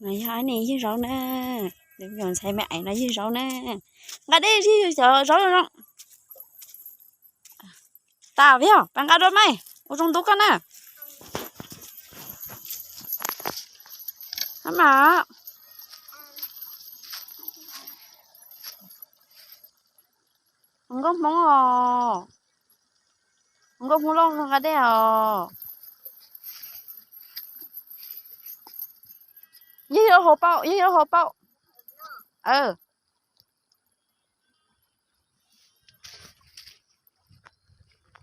Yog ib nim ywg zaub na, ntxhais me aiv no ywg zaub na. Nqa dej ywg cov zaub zoo. Tas yog pab nqa dua mas ua zoo ntuj koj na. Mas hluas nkauj Hmoob os, hluas nkauj Hmoob loj nqa dej os. Yog hauv paum, yog hauv paum.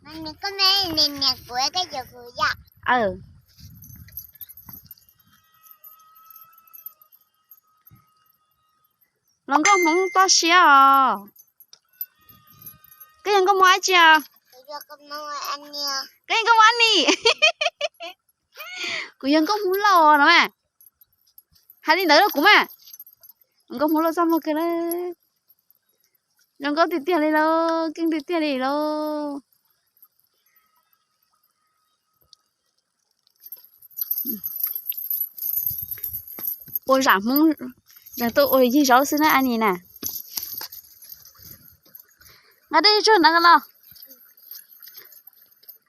Hluas nkauj Hmoob toj siab os. Koj yog nkauj Hmoob dab tsi os? Koj yog nkauj Hmoob Ab Nis. Kuv yog nkauj Hmoob Lauj no mas. Hais li ntawd rau kuv mas. Nkauj Hmoob Lauj txaj muag kawg na. Zoo nkauj tiag tiag li lauj, keej tiag tiag li lauj. Ua zam Hmoob, zeeg tuaj ua ywg zaub xwb na Ab Nis na. Nqa dej tsuag ntawd los.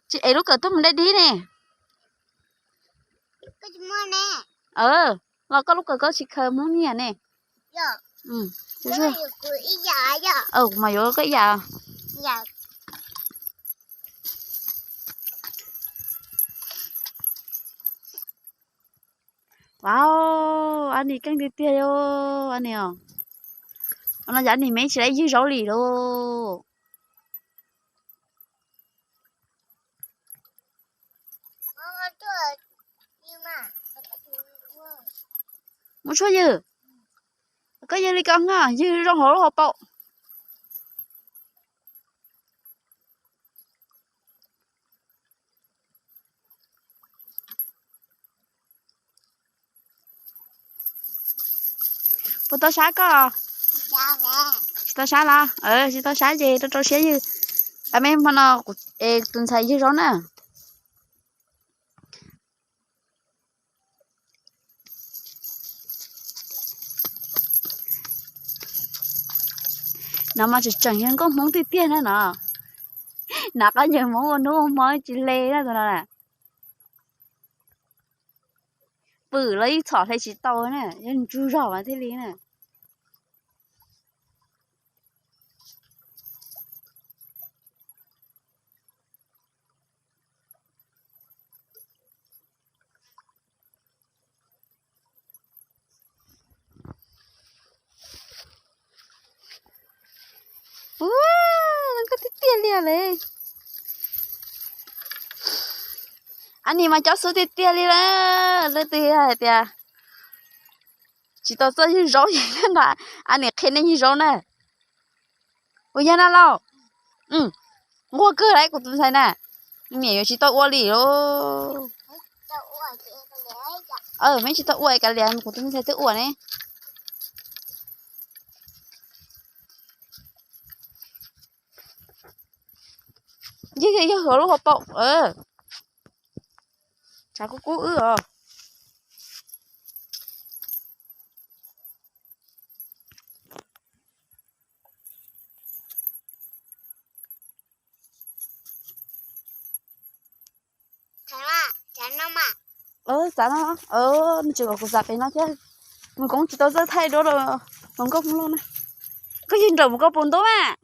Tsis ev lub kawm tuaj mus dai dib ne. Los koj lub kawm koj tsis khaws Hmoob nyiam ne. Kuv mas yuav koj ib yam. Wow, Ab Nis keej tiag tiag li Ab Nis os. No yog Ab Nis me tsis tau ywg zaub li lauj. Muab tshuaj ywg. Koj ywg li ko, ywg zoo hauv lub hauv paum. Puas tau sab koj? Tsis tau sab los? Tsis tau sab ces rau rau siab ywg. Ab, me hmo no tus ntxhais ywg zaub na. No mas tseem tseem yog nkauj Hmoob tiag tiag na no. Nov qab ncaws Hmoob ua hnub ua hmo tsis le na tus no na. Pwm los yeej txhom hle tsis tau na, yog ntsug zog mas thiaj li na. Ua, zoo nkauj tiag tiag li lawm. Ab Nis mas cob xub tiag tiag li lawm, leej twg hais tias tsis tau txawj ywg zaub no, Ab Nis qhia nej ywg zaub na. Puas yog na lauj? Nquag kawg lawm kuv tus ntxhais na. Niam yuav tsis tau ua li lauj. Meb tsis tau ua kav liam kuv tus ntxhais twb ua ne. Yog, yog hauv lub hauv paum. Tshav kub kub wb os. Xav no, nws tseem kom kuv xav pem no thiab. Mus koob tsis tau txawj thaij duab rau hluas nkauj Hmoob Lauj na. Koj yug nraum mus koj puas ntub mas?